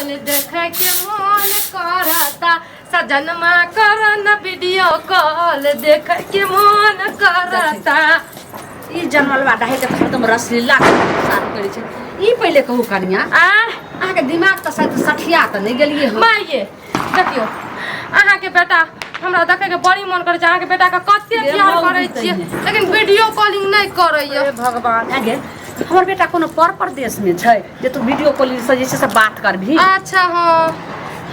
Call देखे के मन करता सजनमा करन वीडियो कॉल देखे के मन करता। ई जनमलवा डाही के तऽ हरदम रसलीला के साथ करै छै। ई पहिले कहू कनिया, आ अहाँके दिमाग तऽ शायद सठिया तऽ नहि गेलियै हँ? माइये देखियौ अहाँके बेटा हमरा देखैके बड़ी मन करै छै। अहाँके बेटाके कते गे प्यार मौगी करै छियै तहिने। लेकिन वीडियो कॉलिंग नहि करैया। हे भगवान, आ गे हमर बेटा कोनो पर परदेशमे छै जे तू वीडियो कॉलिंग से जे छै से बात करबही? अच्छा हँ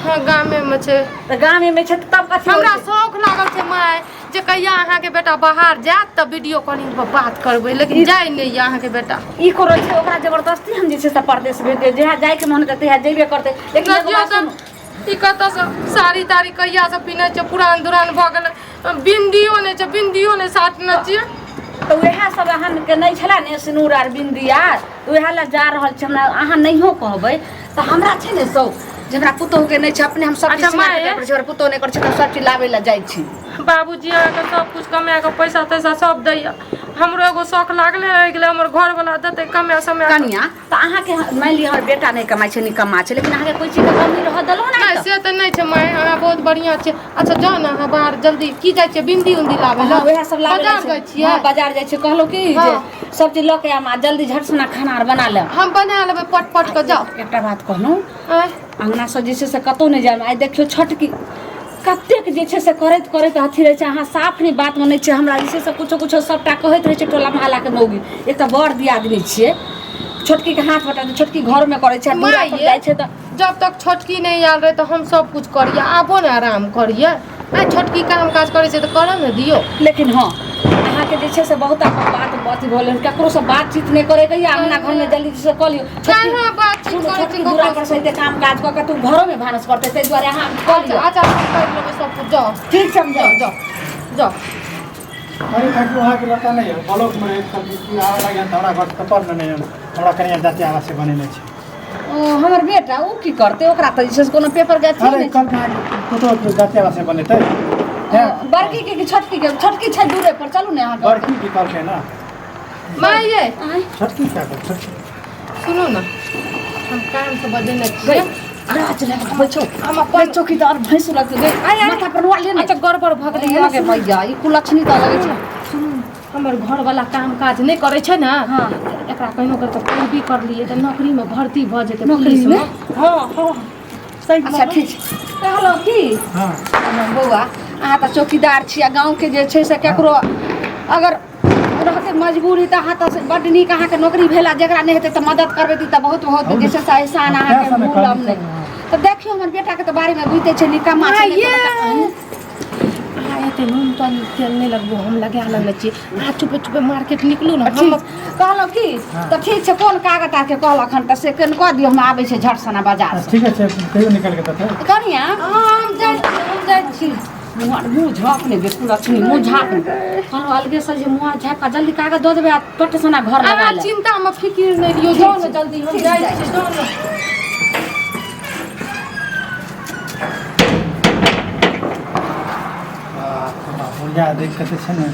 हँ, गामेमे छै। तऽ गामेमे छै तऽ तब कथी हमरा होइ छै? शौक लागल छै माय जे कहिया अहाँके बेटा बाहर जायत तऽ वीडियो कॉलिंग पर बात करबै, लेकिन जाइ नहि यऽ अहाँके बेटा। ई करै छै ओकरा जबरदस्ती हम जे छै से परदेश भेज देब, जहिया जाइके मन हेतै तहिया जेबे करतै। लेकिन एगो देखियौ बात तऽ सुनू, ई कतऽसँ साड़ी ताड़ी कहियासँ पिन्है छै, पुरान दुरान भऽ गेलै, बिन्दियो नहि छै, बिन्दियो नहि साटने छियै। तऽ उएह सब अहाँके नहि छलै ने सिनूर आर बिन्दी आर, तऽ उएह लए जा रहल छी। हमरा अहाँ नहियो कहबै तऽ हमरा छै ने शौक जे हमरा पुतोहुके नहि छै, अपने हम सब चीज अच्छा, सिंगार माय। कऽ करै छी, हमर पुतोहु नहि करै छै तऽ हम सब चीज लाबै लए जाइ छी। बाबूजी अहाँके सब कुछ कमा कऽ पैसा तैसा सब दैया, हमरो एगो शौक लागले रहि गेलै, हमर घरवला देतै कमा समय। कनिया तऽ अहाँके मानि लिअ हमर बेटा नहि कमाइ छै, निकम्मा छै, लेकिन अहाँके कोइ चीजके कमी रहऽ देलहुँ नहि नहि? से तऽ नहि छै माय, अहाँ बहुत बढ़िआँ छियै। अच्छा जाउ ने अहाँ बाहर जल्दी, की जाइ छियै बिन्दी उन्दी लाबै हँ उएह सब लाबै बाजार जाइ छियै? हँ बाजार जाइ छियै। कहलहुँ की जे सब चीज लऽ के आयब आ जल्दी झट सना खाना आर बना लेब। हम बना लेबै पट पट कऽ, जाउ। एकटा बात कहलहुँ, आँय? अङ्गनासँ जे छै से कतहु नहि जायब। आइ देखियौ छोटकी कतेक जे छै से करैत करैत अथी रहै छै। अहाँ साफ नहि बात मानै छियै, हमरा जे छै से किछो किछो सभटा कहैत रहै छै टोला मोहल्लाके मौगी। एक तऽ बड़ दियादनी छियै, छोटकीके हाथ बटा छोटकी घरमे करै छै आ दूरा पर माय जाइ छै तऽ जब तक छोटकी नहि आयल रहै तऽ हम सब कुछ करियै, आबो ने आराम करियै। आइ छोटकी काम काज करै छै तऽ करऽ ने दियौ। लेकिन हँ अहाँके जे छै से बहुत अपन बात अथी भऽ गेल, ककरोसँ बातचीत नहि करैके यऽ, अंगना घरमे जल्दी से कऽ लियौ। छोटकी कहाँ बातचीत सुनू, करै छी छोटकी दूरा पर से एते काम काज कऽ के तू घरोमे भानस करतै, ताहि दुआरे अहाँ कऽ लियौ। अच्छा हम करि लेबै सब कुछ, जाउ। ठीक छै, हम जाउ जाउ जाउ। अरे काकी, वहाँके लड़का नहि है ब्लॉकमे रहै, कहलकै कि आबऽ लागि तऽ हमरा घर पेपर नहि है, हमरा कनिया जाति आवास से बनेने छै। ओ हमर बेटा ओ की करतै, ओकरा तऽ जे छै से कोनो पेपर के अथी अरे नहि छै। कहलकै अहाँके पुतोहु के जाति आवास से बनेतै। ओ, बड़की के कि छोटकी के? छोटकी छै दूरे पर, चलू ने अहाँके। बड़की की कहलकै ने माय ये आँय, छोटकी क्या कर छोटकी सुनू ने, हम काम से बजेने छियै। राज लए कऽ छौ हम अपन चौकी तऽ आओर भैंस लगतै गै। आय, आय। माथा पर रुआ ले ने। अच्छा गड़बड़ भऽ गेलै। अरे मैया, ई कुलक्षणी तऽ लगै छै। सुनू, हमर घरवला काम काज नहि करै छै ने, हँ। एकरा कहिनो कर तऽ पैरवी करलियै तऽ नौकरीमे भर्ती भऽ जेतै। नौकरीमे? पुलिसमे। हँ हँ सही। अच्छा ठीक छै। कहलहुँ की हँ बौआ, अहाँ तऽ चौकीदार छी आ गाँवके जे छै से ककरो अगर रहतै मजबूरी तऽ अहाँ तऽ बड्ड नीक अहाँके नौकरी भेल आ जकरा नहि हेतै तऽ मदद करबै तऽ बहुत बहुत जे छै से एहसान अहाँके भूलब नहि। तऽ देखियौ हमर बेटाके तऽ बारेमे बुझिते छै, निकम्मा छै, नहि तऽ अहाँ एते नून तून तेल नहि लगबू, हम लगा लेने छी। अहाँ चुपे चुपे मार्केट निकलू ने। हम ठीक कहलहुँ की तऽ ठीक छै, कोन कागज आरके कहलक हन तऽ से कनि कऽ दियौ, हम आबै छै झट सना बाजार। ठीक छै, कहियो निकालि के देतै। कनिया हम जाइ छी, हम जाइ छी। मुँह मुँह झाँप नहि बिल्कुल लक्ष्मी, मुँह झाँप नहि। कहलहुँ अलगे से जे मुँह झाँप कऽ जल्दी कागज दऽ देबै आ पट सना घर लगा अहाँ लेब। चिंता मे फिकिर नहि लियौ, जाउ ने जल्दी, हम ठीक जाइ जाइ छी, जाउ ने। बुढ़िया देख के तऽ छै ने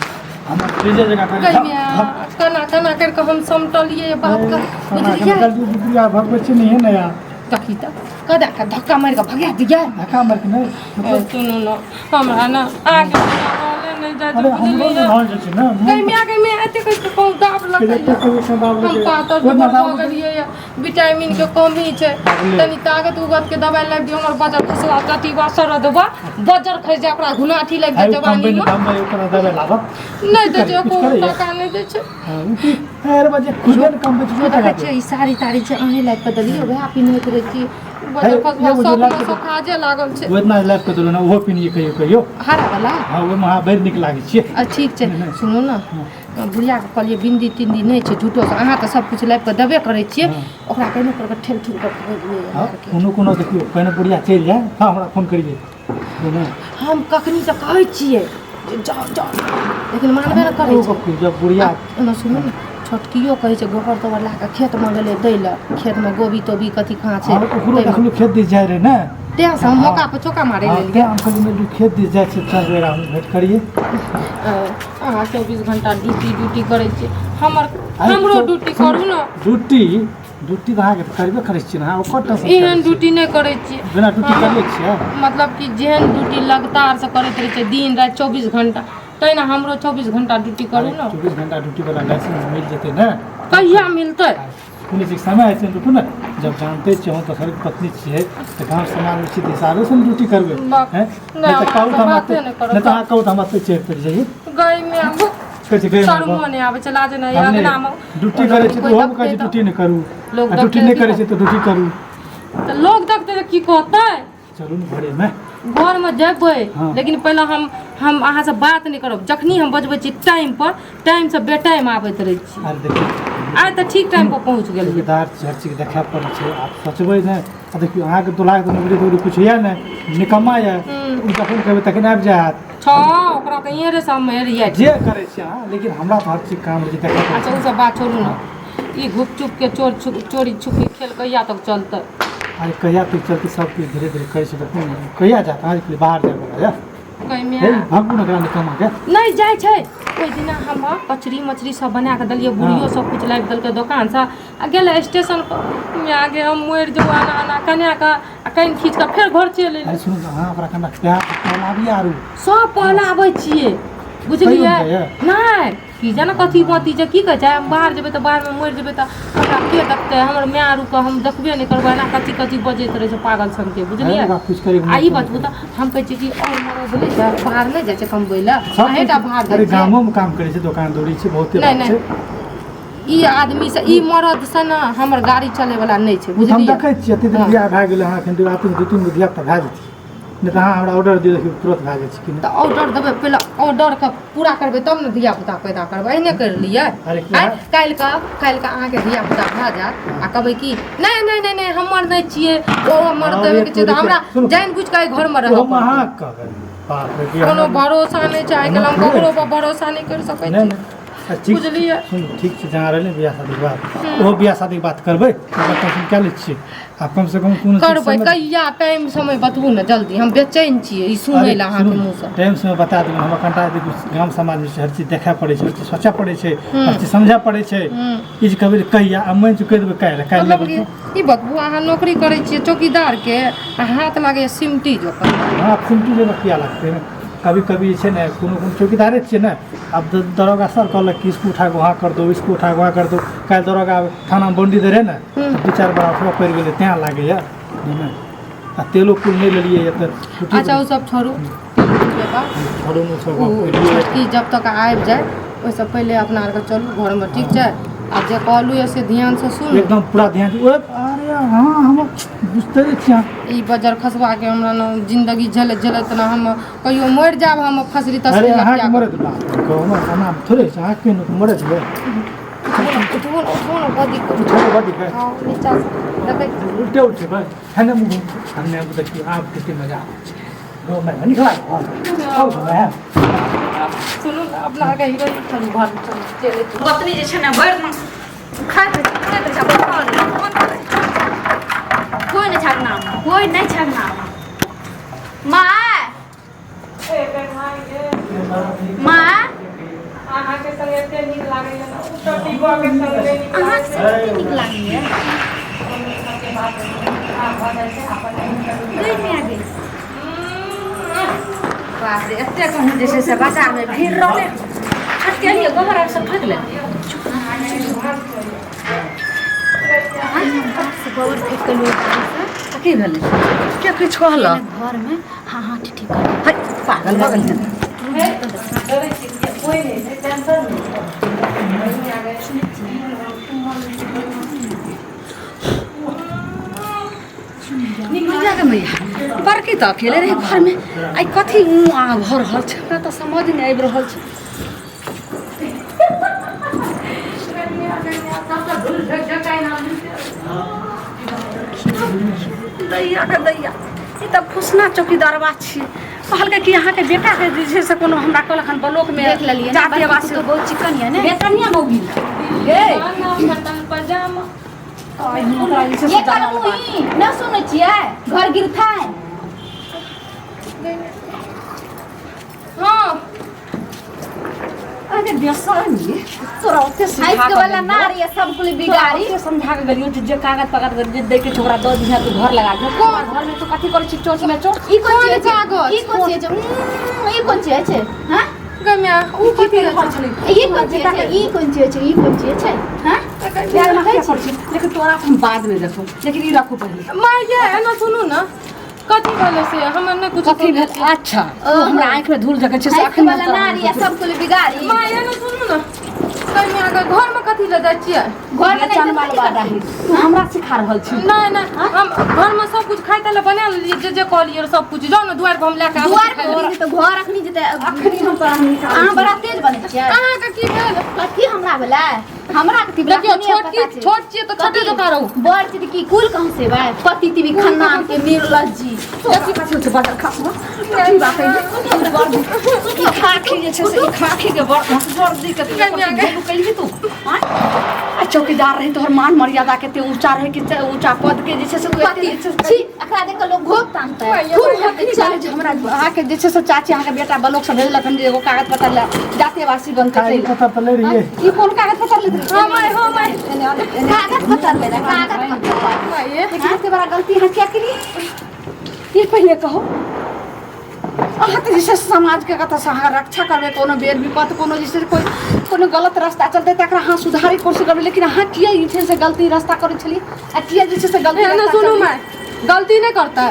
हमर फ्रिजे जकाँ करै गै माय, केना केना करि कऽ हम समटलियै बात के, बुझलियै? जल्दी बुढ़िया भगबै छै नहीं ने यार। देखी तऽ कदा के धक्का मारि कऽ भगा दियै। धक्का मारि के नहि। ए, सुनू ने, हमरा ने आगे रहले नहि जाइ छै, अरे हमरो बुझलियै? ने रहल जाइ छै ने। गै माय, गै माय, एते कहि कऽ कहूँ दाब लगैया। हम पातर दुबर भऽ गेलियै यऽ, विटामिन के कमी छै, तनी ताकत उगत के दवाइ लाबि दियौ। हमर बजर खसवा कटिबा सरदबा बजर खसि जाय, ओकरा घुनाठी लागि जाइ जवानी मे। नहि दै छै एको टका नहि दै छै। देखै छियै ई साड़ी ताड़ी छै, अहीं लाबि कऽ देलियै, वएह पिन्हैत रहै छी। बजर खसवा एगो जे शौक लाबि कऽ शौकाजे लागल छै। ओ इतना लाबि कऽ देलहुँ ने, ओहो पिन्हिए कहियो कहियो। हरा वाला? हँ, ओहिमे अहाँ बड़ नीक लागै छियै। आ ठीक छै। नहि। सुनू ने, बुढ़ियाके कहलियै बिन्दी तिन्दी नहि छै झूठोसँ, अहाँ तऽ सब किछु लाबि कऽ देबे करै छियै, ओकरा केहनो करि कऽ ठेल ठुल कऽ खुएलियै। हँ, कोनो कोनो देखियौ पहिने बुढ़िया चलि जाय हँ हमरा फोन करियै नहि। हम कखनीसँ कहै छियै जे जाउ जाउ, लेकिन मानबे नहि करै छै। जब बुढ़िया एना सुनू ने, छोटकियो कहै छै गोबर तोबर लए कऽ खेतमे गेलै दै लए, खेतमे गोभी तोभी कथी कहाँ छै। हँ, ओकरो ताहिमे। देखलहुँ खेत दिस जाइ रहै ने। तेँ से हम मौका पर चौका मारै हँ लेलियै। तेँ हम कहलियै नहि, खेत दिस जाइ छै, चल बेरा हम भेँट करियै। अहाँ 24 घंटा ड्यूटी ड्यूटी करै छियै, हमर अरे हमरो ड्यूटी करू ने। ड्यूटी ड्यूटी तऽ अहाँके करबे करै छियै ने अहाँ ओकर टेंशन एहन ड्यूटी नहि करै छियै बिना ड्यूटी करले छियै मतलब कि जेहन ड्यूटी लगातार से करैत रहै छै दिन राति 24 घंटा, तहिना हमरो 24 घंटा ड्यूटी करू ने। 24 घंटा ड्यूटी वाला लाइसेंस मिल जेतै ने। कहिया मिलतै? कोनो चीज समय होइ छै, रुकू ने। जब जानते छियै, हम तऽ सर पत्नी छियै तऽ गाँव समाजमे छी तऽ हिसाबे से ने ड्यूटी करबै। बाप, हैं? नहि, नहि तऽ कहू तऽ हम बाते एते नहि करब। नहि तऽ अहाँ कहू तऽ हम एते चढ़ि पड़ि जइयै। गायमे कहै छै गाय शर्मो नहि आबै छै, लाज नहि अगनामे। ड्यूटी करै छी तऽ कोइ ओहोमे कहै छै देखतै ड्यूटी नहि करू। लोक आ ड्यूटी देखतै नहि की करै छै तऽ ड्यूटी करू। तऽ लोक देखतै तऽ की कहतै? चलू ने घरेमे। घरमे जेबै। हाँ। लेकिन पहिले हम अहाँसँ बात नहि करब। जखनी हम बजबै छी टाइम पर, टाइमसँ बेटाइम आबैत रहै छी। आर देखियौ। आइ तऽ ठीक टाइम पर पहुँच गेलियै। चौकीदार छी, हर चीज देखय पड़ै छै। आब सोचबै नहि। आ देखियौ, अहाँके दुल्हाके तऽ नौकरी तौकरी कुछ यऽ नहि, निकम्मा यऽ। ओ जखन कहबै तखन आबि जायत। छौ ओकरा तऽ इहे सब मे जे करै छी अहाँ, लेकिन हमरा तऽ हर चीज काम रहै छै देखय पड़ै अच्छा, छै। ओ सब बात छोड़ू ने। ई घुपचुप के चोर छुप चोरी छुपी खेल कहिया तक चलतै? अरे, कहिया तक चलतै? सब किछु धीरे धीरे करै छै तऽ कोन कहिया जायत? अहाँके बाहर जाय बला यऽ। कहिमे हे, भागू ने एकरा निकम्मा के। नहि जाइ छै। ओहि दिना हम कचरी मछली सब बना कऽ देलियै, बुढ़ियो सब कुछ लाबि देलकै दोकानसँ आ गेलै स्टेशन पर। माय गे, हम मरि जेबो। आना आना कनिया कऽ आ कनि खींच कऽ फेर घर चलि एलियै। अरे सुनू तऽ, अहाँ ओकरा कनिटा प्यार पहलाबियै आरू। सब पहलाबै छियै, बुझलियै? कहियो नहि जाइए? नहि, की जाने कथी मती छै, की कहै छै, हम बाहर जेबै तऽ बाहरमे मरि जेबै तऽ हमरा के देखतै? हमर माय आरुके हम देखबे नहि करबै। एना कथी कथी बजैत रहै छै पागल सनके, बुझलियै? ओकरा कुछ करैके आ ई मन बतबू तऽ, हम कहै छियै कि आओर मरद नहि छै? बाहर नहि जाइ छै कमबै लए? सब अहेँटा बाहर अरे जाइ छै? गामोमे काम करै छै, दोकान दौरी छै, बहुते नहि, बात नहि। छै। ई आदमी से, ई मरद से ने हमर गाड़ी चलै वाला नहि छै। ओ तऽ हम बुझलियै? देखै छियै, एते दिन हँ। बियाह भए गेलै, अहाँ एखन रातिमे दू तीन गो धिया पुता भए जेतै। नहि तऽ अहाँ हमरा ऑर्डर दियौ, देखियौ तुरंत भए जाइ छै कि नहि। तऽ ऑर्डर देबै, पहिले ऑर्डरके पूरा करबै तब ने धिया पुता पैदा करबै। एहने करि लियै। अरे की आँय, काल्हि के अहाँके धिया पुता भए जायत आ कहबै कि नहि नहि नहि नहि, हमर नहि छियै, ओ हमर अरे देबे के छै। तऽ हमरा सुनू। जानि बुझि कऽ एहि घरमे रहऽ ओ हम पड़तै। अहाँ कहबै, बाप रे, बियाह कोनो भरोसा नहि छै आइ काल्हि, हम ककरो पर भरोसा नहि करि सकै नहि छी। नहि, अच्छा, ठीक। बुझलियै? सुनू, ठीक छै, जहाँ रहलै बियाह शादीके बाद, ओहो बियाह शादीके बात करबै, ओकर टेंशन कए लै छियै। आ कमसँ कम कोनो चीज करबै कहिया? टाइम समय बतबू ने जल्दी, हम बेचैन छियै ई सुनै लए अहाँके मुँहसँ। टाइम समय बता देबै। हमरा कनिटा देखियौ, गाम समाजमे छै, हर चीज देखय पड़ै छै, हर चीज सोचऽ पड़ै छै, हर चीज समझऽ पड़ै छै। ई जे कहबै कहिया, आ मानि कहि देबै काल्हि, काल्हि मतलब लेबै। कि ई बतबू, अहाँ नौकरी करै छियै चौकीदारके आ हाथ लागैए सिमटी जकाँ? हँ, सिमटी जकाँ किया लगतै? कभी कभी जे छै ने, कोनो कोनो चौकीदारे छियै ने। आब दरोगा सर कहलक कि इसको उठा के वहाँ कर दो, इसको उठा के वहाँ कर दो। काल्हि दरोगा थानामे बंडी दै रहै ने, दू चारि बार उठबऽ पड़ि गेलै, तेँ लागैए नहि। आ तेलो कुल नहि लेलियै तऽ छुट्टी। अच्छा, ओ सब छोड़ू, तेल बात। छोड़ू ने सब। ओ छोटकी जब तक आबि जाय, ओहिसँ पहिले अपना आरके चलू घरमे, ठीक छै? आ जे कहलहुँ यऽ से ध्यानसँ सुनू। एकदम पूरा ध्यान। ओए अरे हाँ, हम बुझते नहि छियै अहाँ। ई बजर खसबाके हमरा ने जिन्दगी झेलैत झेलैत ने हम कहियो मरि जायब, हम फसरी अरे तसरी। अहाँके मरद, बाप रे, कहू ने, एना थोड़े छै। अहाँके केहन मरद यऽ? उठबो ने, उठबो ने, बदी। उठेबै बड्ड के? हँ, नीचाँ से देखै। उल्टे उठेबै है ने मुँह हमने। देखियौ आब कते मजा आबै छै गाँवमे, नीक लागल आउ घुमै। सुनू ने, अपना आरके हीरोइन, चलू घर चलू, चलू। पत्नी जे छै ने, भरि दिन खाइत रहै छै, खाइत रहै छै, बैठल रहै छै, फोन करै छै। कोइ नहि छै अङ्गनामे, कोइ नहि छै अङ्गनामे। माय, माय। अहाँके संगे एते नीक लागैया ने, ओ तऽ टीबा के संग नहि नीक। अहाँके संग कते नीक लागैया। गई माय गई, बाप रे, एते कहूँ जे छै से बाजारमे भीड़ रहलै। छठि के लिए गोबर आर सब ठोकि लेलकै। से गोबर फेंक के लोग तऽ की भेलै? के किछु कहलक? घरमे हाँ हाँ ठीक कर। है, पागल भऽ गेल। डरै छी, कोइ नहि छै, टेंशन नहि। मैया गे मैया, बड़की तऽ अकेले रहै घरमे, आइ कथी ऊँ आ भऽ रहल छै? हमरा तऽ समझ नहि आबि रहल छै। दैया के दैया, ई तऽ फुसना चौकीदारवा छी। कहलकै कि अहाँके बेटाके जे छै से कोनो हमरा कहलक हन ब्लॉकमे देख लेलियै ने। जाति बड़की आवास पुतोह बहुत चिकन यऽ ने। बेकनिया मौगी गे। पजामा। ओकरा जे छै से ये दलाल करमू बात। ई नहि सुनै छियै, घर गिरथाय। हँ। अरे। गे बेशर्मी तोरा ओते सिखा हाइस के वाला गेलियौ। नार ये सब कुल तोरा बिगाड़ी ओते समझा के गेलियौ जे कागज पकड़ के जे दै के छोकरा दऽ दिहे तू घर लगा के घर में तू कथी करै छी चोच में चोच ई कोन कोन चीज छै कागज? ई कोन चीज छै ई कोन चीज छै हां गै माय उ की कथी रहल छलै ई कोन चीज छै ई कोन चीज छै ई कोन चीज छै हां प्यार में किया करै छी लेकिन तोरा से हम बाद में देखू लेकिन ई रखू पहिले माय ये एना सुनू ने कथी भेलै से हमर नहि कुछ कथी भेल अच्छा तू हमरा आँखि में धूल जगै छै से हाइस अखन वाला नार ये सब कुल बिगाड़ी माय एना सुनू ने कन्या के घर में कथी लए जाइ छियै घर में नहीं माल बादा है तू हमरा सिखा रहल छी नहि नहि हम घर में सब कुछ खाइ ले बना लेलियै जे जे कहलियै सब कुछ जाउ ने दुआरि पर हम लए के आबै दुआर छी खाइ पर लए। तऽ घर अखनी जेतै अखनी हम तोरा निकाल अहाँ बड़ा तेज बनै छियै अहाँके की भेल कथी हमरा भेलै हमरा कथी भेलै देखियौ अपने छोट पता की छै। छोट छियै तऽ छोटे कथी? जकाँ रहू बड़ छी तऽ की कुल कहूँ से बा पति तिवी खानदान के निर्लज जी कथी छै बदल खासबो कथी बात है ई खाखी जे छै से ई खाखी के बड़ वर्दी के तू कैलही तू आँय? आ चौकीदार रही तोहर मान मर्यादा कते ऊंचा रहे कि ऊंचा पद के जे छै से तू एते पति जे छै से छी एकरा देख के लोग घोक तानतै माय, खूब होते अखनी चल जाने जे हमरा अहाँके जे छै से चाची अहाँके बेटा बलोक से भेजलक हन जे एगो कागज पत्र ले जाते वासी बन के कागज चलि पत्र तऽ लै रहियै ई कोन कागज पत्र लेत रही हाँ माय हाँ माय एने आने, एने आने। कागज पत्र ले रहे कागज पत्र माय ये लेकिन एते बड़ा गलती अहाँ किया केलियै ई पहिले कहू अहाँ तऽ जे छै से समाजके कतऽ से अहाँ रक्षा करबै कोनो बेर विपत कोनो जे छै से कोइ कोनो गलत रास्ता चलतै तकरा अहाँ सुधारैके कोशिश करबै लेकिन अहाँ किया जे छै से गलती रास्ता करै छलियै आ किया जे छै से गलती एना रास्ता सुनू चललियै? माय गलती नहि करतै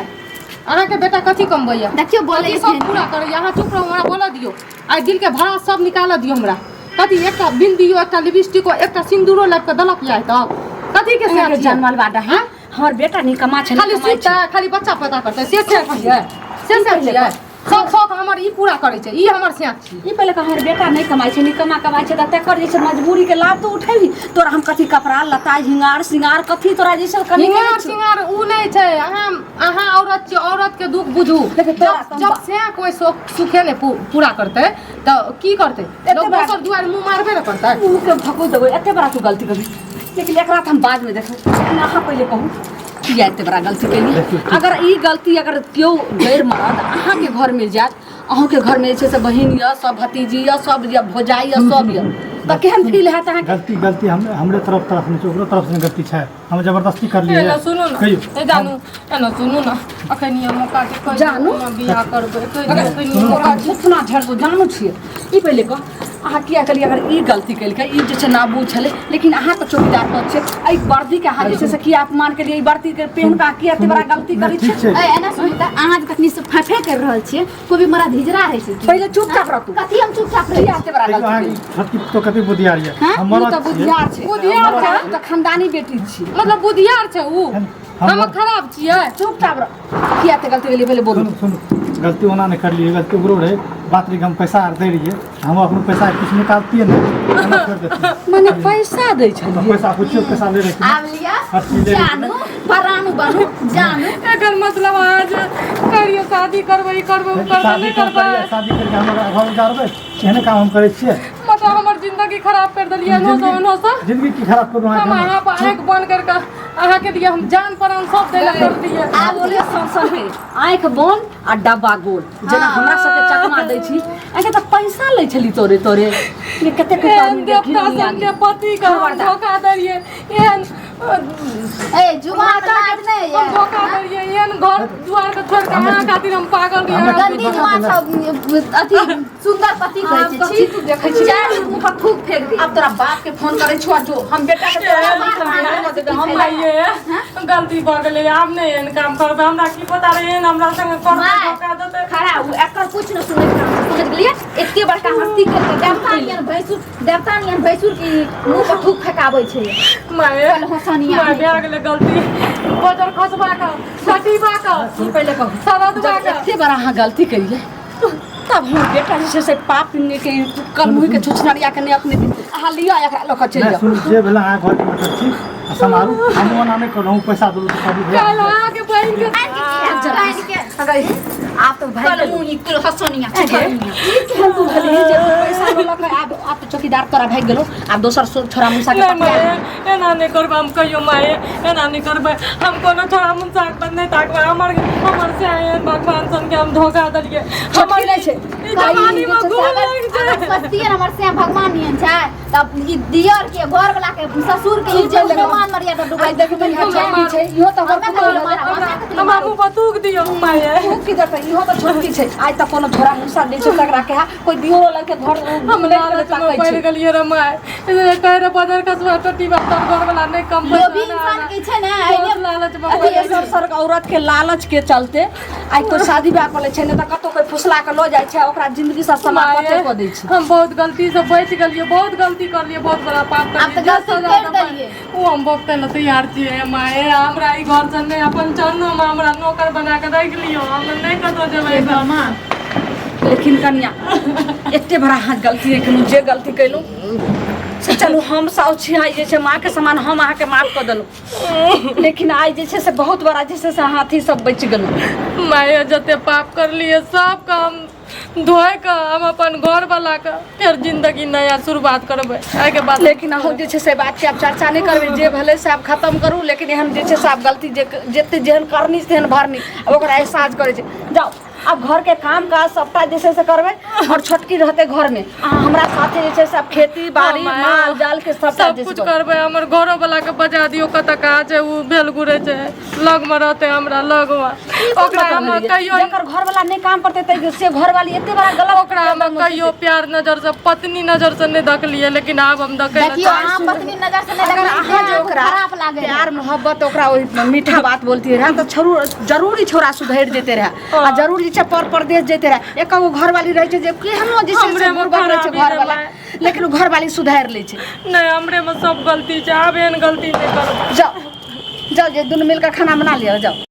अहाँके बेटा कथी कमबैया देखियौ बोलै कथी सब पूरा करैया अहाँ चुप रहू हमरा बोलऽ दियौ आइ दिलके भाड़ा सब निकालऽ दियौ हमरा कथी एकटा बिंदियो एकटा लिपस्टिको एकटा सिन्दूरो लाबि कऽ देलक या तक कथी के से अहाँके जानवल बाडा है हमर बेटा निकम्मा छै खाली निकम्मा छै। सुतै खाली बच्चा पैदा करतै से से छियै से से छियै सब शौक हमर ई पूरा करै छै ई हमर स्याक छी ई पहिले कह हमर बेटा नहि कमाइ छै निकम्मा कमाइ छै तऽ तकर जे छै मजबूरीके लाभ तो उठेबही तोरा हम कथी कपड़ा लत्ता हिंगार सिंगार कथी तोरा जे छै कमी हिंगार करै छौ? सिंगार उ नहि छै अहाँ अहाँ औरत छियै औरत के दुख बुझू लेकिन तोरा जब जब से कोइ शौक सुखे नहि पूरा करतै तऽ की करतै लोक बड़ा- दोसर दुआरि मुँह मारबे ने करतै मुँह के भको देबै एते बड़ा तू गलती करबी लेकिन एकरा तऽ हम बादमे देखबै लेकिन अहाँ पहिले कहू किया एते बड़ा गलती केलियै अगर ई गलती अगर केओ गैर मरद अहाँके घरमे जायत अहूँके घरमे जे छै से बहिन यऽ सब भतीजी यऽ सब यऽ भौजाइ यऽ सब यऽ तऽ केहन फील हैत अहाँके गलती गलती हम हमरे तरफ तरफ नहि छै ओकरो तरफ से गलती छै हम जबरदस्ती करलियै एना सुनू ने कहियौ ए जानू एना सुनू ने अखन ये मौका छै कहियौ जानू? हम बियाह करबै कहियौ अखन ये मौका छै थुथुना झड़बो जानू छियै ई पहिले कह अहाँ किया केलियै अगर ई गलती केलकै ई जे छै नाबू छलै लेकिन अहाँ तऽ चौकीदार पद छै एहि वर्दीके अहाँ जे छै से किया अपमान केलियै ई वर्दीके पहिन कऽ अहाँ किया एते बड़ा गलती करै ठीक छियै छै ए एना सुनू तऽ अहाँ जे तखनी से फफे कर रहल छियै कोइ भी मरद हिजड़ा रहै छै की? पहिले चुपचाप रहतू कथी हम चुपचाप रहै किया एते बड़ा देखियौ गलती अहाँके केलियै छोटकी तो कते बुधियार यऽ हाँ? हम ओ मरद तऽ छियै बुधियार छै बुधियार छै। ओ तऽ खानदानी बेटी छी मतलब बुधियार छै उ हम हम खराब छियै चुपचाप रह किया एते गलती केलियै पहिले बोलू सुनू सुनू गलती ओना नहि करलियै गलती ओकरो रहै बात रहै कि हम पैसा आर दै रहियै हम अपन पैसा किछु निकालतियै ने एना छोड़ि देतियै मने पैसा दै तऽ छलियै पैसा पुछियौ पैसा लै रहै आब लिअ हर चीज ले जानू परानू बनू जानू एकर मतलब अहाँ जे करियो शादी करबै ई करबै उ करबै शादी नहि कर करबै करियै शादी करके हम घर उजाड़बै एहने काम हम करै छियै मतलब हमर जिंदगी खराब कर देलियै एनो से ओनो से जिंदगी की खराब करू हम अहाँके अहाँ पर आँखि बंद करके अहाँ के लिए हम जान प्राण सब देला कर दिए आब बोले सन सन हे आँखि बंद आ डब्बा गोल जेना हमरा सबके चकमा दै छी एके तऽ पैसा लै छली तोरे तोरे ये कतेक एहन देवता सबके पति के हम धोखा देलियै एहन ए जुबान लाज नहीं हम है धोखा देलियै एहन घर दुआर के छोड़ के अहाँ खातिर हम पागल रहियै गंदी जुबान सब अथी सुंदर पति कहै आब छै कथी तू देखै छी? चार मुंह पर थूक फेंक दे आब तोरा बाप के फोन करै छौ आ जो हम बेटा के तोरा नीक बियाह कऽ देबै हम आइए गलती भऽ गेलै आब नहि एहन काम करबै हमरा की पता रहै एहन हमरा संगे करतै माय, धोखा देतै खड़ा हो एकर कुछ न सुनै के काम छै, समझ गेलियै एते बड़का हस्ती के देवता नियन भैंसुर देवता नियन भैंसुर की मुंह पर थूक फेकाबै छै माय चल होसनिया माय भए गेलै गलती बजर खसबा कऽ सटीबा कऽ की पहिले कहू सरदबा जब कऽ एते बड़ा अहाँ गलती केलियै तब हमर बेटा जे छै से पाप के कलमुही के छुछनरिया के नहि अपने अहाँ लिअ एकरा लऽ कऽ चलि नहि जाउ सुनू जे भेल अहाँ घरके मैटर छी आ सम्हारू हम ओना नहि करलहुँ पैसा देलहुँ तऽ कभी काल्हि अहाँके बहिन के अगर आब तऽ भागि कल गेलौ। मुनी कुल हसनिया ए गे, ई केहन तू भेलही जे तू पैसा लऽ लऽ कऽ आब आब तऽ चौकीदार तोरा भागि गेलौ आब दोसर छोरा मुसा के नहीं पकड़ा माये एना नहीं करबै हम कहियो माये एना नहीं करबै हम कोनो छोड़ा मुनसा के नहीं ताकबै हमर हमर से एहन भगवान सन के हम धोखा देलियै छोटकी नहि छै ई जवानी में गुण लागि अगर छै सोचतियै ने हमर से भगवान नियन छै तब ई दियर के घर वाला के ससुर के इज्जत के मान मर्यादा डुबाई आइ देखबै इहाँ छोटकी छै इहो तऽ हमर हमरा पुतोहु कथी लगै। मारब, हमरा कथी हमरा मुँह पर थूक दियौ माये तू की देतै इहो तऽ छोटकी छै आइ तक कोनो छोरा मुसा नहि छै तकरा के कोई दियो लग के घर हम लालच में ताकै पड़ छै गेलियै रे माय कहे रे बदर कसबा टोटी बा तोर घर वाला नहीं कम पैसा लोभी इंसान के छै ने बहुत लालच में अथी पड़ ए सब सर औरत के लालच के चलते आइ कोई शादी ब्याह कऽ लै छै नहि तऽ कतौ कोई फुसला के लऽ जाइ छै ओकरा जिंदगी से समाप्त माये, कऽ दै छै हम बहुत गलती से बचि गेलियै बहुत गलती करलियै बहुत बड़ा पाप आब तऽ करलियै जे गलती सजा करि देबै, देलियै। ओ हम भुगतै लए तैयार छियै माये हमरा ई घर से नहि अपन चरणों में हमरा नौकर बना के राखि लियौ हम नहि कतौ जेबै लेकिन कनिया एते बड़ा अहाँ गलती नहि केलहुँ जे गलती केलहुँ से चलू हम साउ छी आइ जे छै माँके समान हम अहाँके माफ कऽ देलहुँ लेकिन आइ जे छै से बहुत बड़ा जे छै से अहाँ अथी सब बचि गेलहुँ माये जते पाप करलियै सबके हम धोए के हम अपन घर वाला के फेर जिंदगी नया शुरुआत करबै एहिके बाद लेकिन अहूँ जे छै से बातके आब चर्चा नहि करबै जे भेलै से आब खतम करू लेकिन एहन जे छै से आब गलती जे जते जेहन करनी तेहन भरनी आब ओकरा एहसास करै छै जाउ आब घरके काम काज सबटा जे छै से करबै आओर छोटकी रहतै घरमे अहाँ हमरा साथे जे छै से आब खेती बाड़ी हाँ, माल जाल के सबटा सब जे छै कुछ करबै हमर घरो वाला के बजा दियौ कतऽ कहाँ छै ओ भेल घुरै छै लग मे रहतै हमरा लग मे ओकरा हम कहियो जकर घरवाला नहि काम करतै तऽ से घरवाली एते बड़ा गलत ओकरा हम कहियो प्यार नजर से पत्नी नजर से नहि देखलियै लेकिन आब हम देखै लए देखियौ अहाँ पत्नी नजर से नहि अगर देखबै अहाँ जे ओकरा खराब लागे प्यार मोहब्बत ओकरा ओहि मीठा बात बोलती रहे तऽ जरूरी छोरा सुधरि जेते रहे आ जरूर जे छै पर परदेश जेते रहे एक गो घरवाली रहै छै जे केहनो जे छै से हमरे मे बुड़बक रहै छै खराबी रहै। घरवाला लेकिन ओ घरवाली सुधारि लै छै नहि हमरे मे सब गलती छै आब एहन गलती नहि करबै जाउ जाउ जे दुनू मिलकर खाना बना लिअ जाउ।